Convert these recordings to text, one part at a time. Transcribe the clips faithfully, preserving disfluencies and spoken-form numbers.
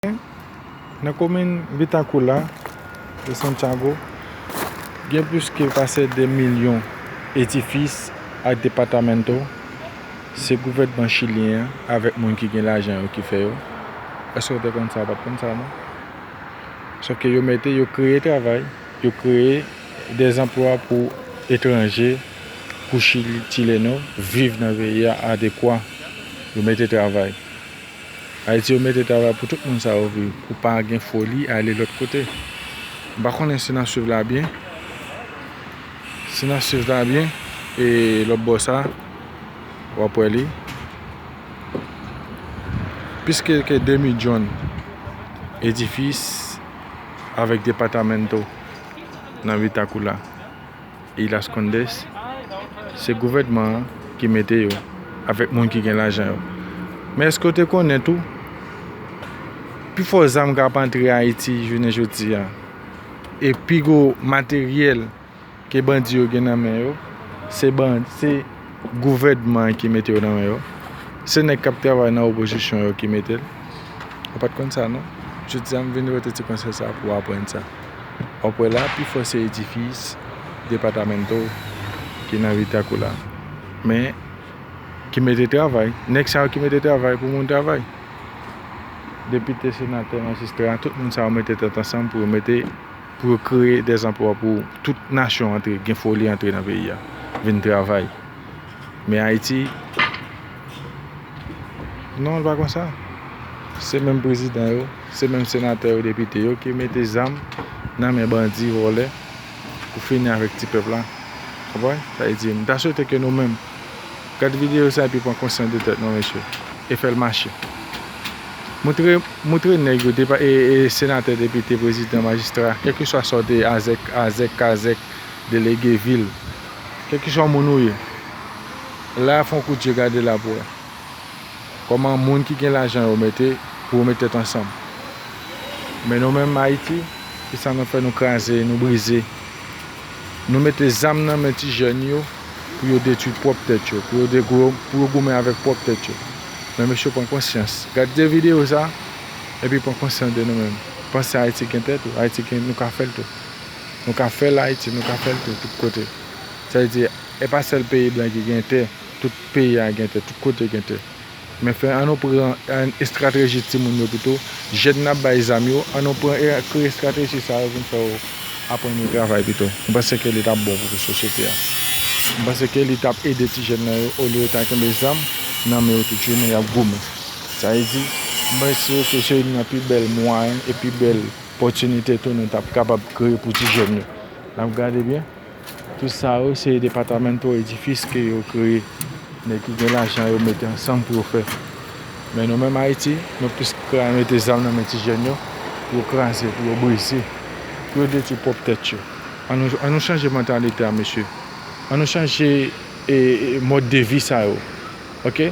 Nan komin Vitacoula de Santiago, gen plis ke pase de milyon edifis ak departamento. Se gouvènman chilyen an avèk moun ki gen lajan yo ki fè yo. Èske w te konn sa? Ou pa t konn sa, non? Sòf ke yo mete, yo kreye travay, yo kreye de zanplwa pou etranje, pou Chili, chileno, viv nan peyi a adekwa. Yo mete travay. Ayiti, yo mete travay pou tout moun sa yo viv, pou pa gen foli ale lòt kote. M pa konnen si n ap swiv la byen. Si n ap swiv la byen, e lòt bò sa, w ap wè li. Plis ke de milyon edifis avèk departamento nan Vitacoula. Illas Condes, se gouvènman an ki mete yo, avèk moun ki gen lajan yo. Men èske w te konnen tou, pifò zam k ap antre Ayiti jounen jodi a, e pi gwo materyèl ke bandi yo gen nan men yo, se ban-, se gouvènman an ki mete yo nan men yo. Se nèg k ap travay nan opozisyon yo ki mete l. Ou pa t konn sa, non? Jodi a, m vin pote ti konsèy sa pou w aprann sa. W ap wè la, pifò se edifis, departamento ki nan Vitacoula. Men, ki mete travay. Nèg sa yo ki mete travay pou moun travay. Depite, senatè, majistra, tout moun sa yo mete tèt ansanm pou yo mete, pou yo kreye de zanplwa pou tout nasyon antre, gen foli antre nan peyi a, vin travay. Men Ayiti, non, l pa konsa. Se menm prezidan yo, se menm senatè yo, depite yo ki mete zam nan men bandi, vòlè, pou fini avèk ti pèp la. Konprann? Sa vle di, m ta swete ke nou menm, gad videyo sa epi pran konsyans de tèt nou, mesye, e fè l mache. Moutre, moutre nèg yo, depa-, e, e, senatè, depite, prezidan, majistra, kèlkeswa sa w te, azèk, azèk, kazèk, delege vil, kèlkeswa moun ou ye, la, fè yon kout je, gade la pou wè kòman moun ki gen lajan yo mete pou yo met tèt ansanm. Men nou menm Ayiti, kisa nou fè? Nou kraze, nou brize. Nou mete zam nan men ti jèn yo pou yo detwi pwòp tèt yo, pou yo de-, pou yo, pou yo goumen avèk pwòp tèt yo. Men mesye, pran konsyans. Gade videyo sa, epi pran konsyans de nou menm. Panse Ayiti gen tè tou. Ayiti gen, nou ka fè l tou. Nou ka fè l Ayiti, nou ka fè l tou, tout kote. Sa vle di, e pa sèl peyi blan ki gen tè, tout peyi a gen tè, tout kote gen tè. Men fè, ann nou pran, ann, estrateji timoun yo pito. Jèn n ap bay zam yo, ann nou pran, e, kreye estrateji sa yo pou n fè yo aprann yo travay pito. M panse ke li t ap bon pou sosyete a. M panse ke li t ap ede ti jèn nan yo, olye yo ta kenbe zam nan men yo tout jounen, y ap goumen. Sa vle di, m panse ke se youn nan pi bèl mwayen e pi bèl opòtinite tou nou t ap kapab kreye pou ti jèn yo. N ap gade byen. Tout sa yo, se departamento, edifis ke yo kreye. Nèg ki gen lajan yo mete ansanm pou yo fè. Men nou menm Ayiti, nou plis ka mete zam nan men ti jèn yo, pou yo kraze, pou yo brize, pou yo detwi pwòp tèt yo. Ann nou, ann nou chanje mantalite a, mesye. Ann nou chanje, e, e, mòd de vi sa yo. Oke?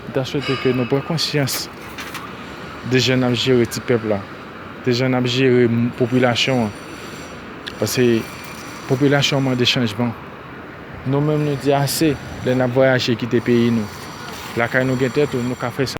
M ta swete ke nou pran konsyans de jan n ap jere ti pèp la, de jan n ap jere m-, popilasyon an. Paske popilasyon an mande chanjman. Nou menm, nou di ase lè n ap vwayaje kite peyi nou. Lakay nou gen tè tou, nou ka fè sa.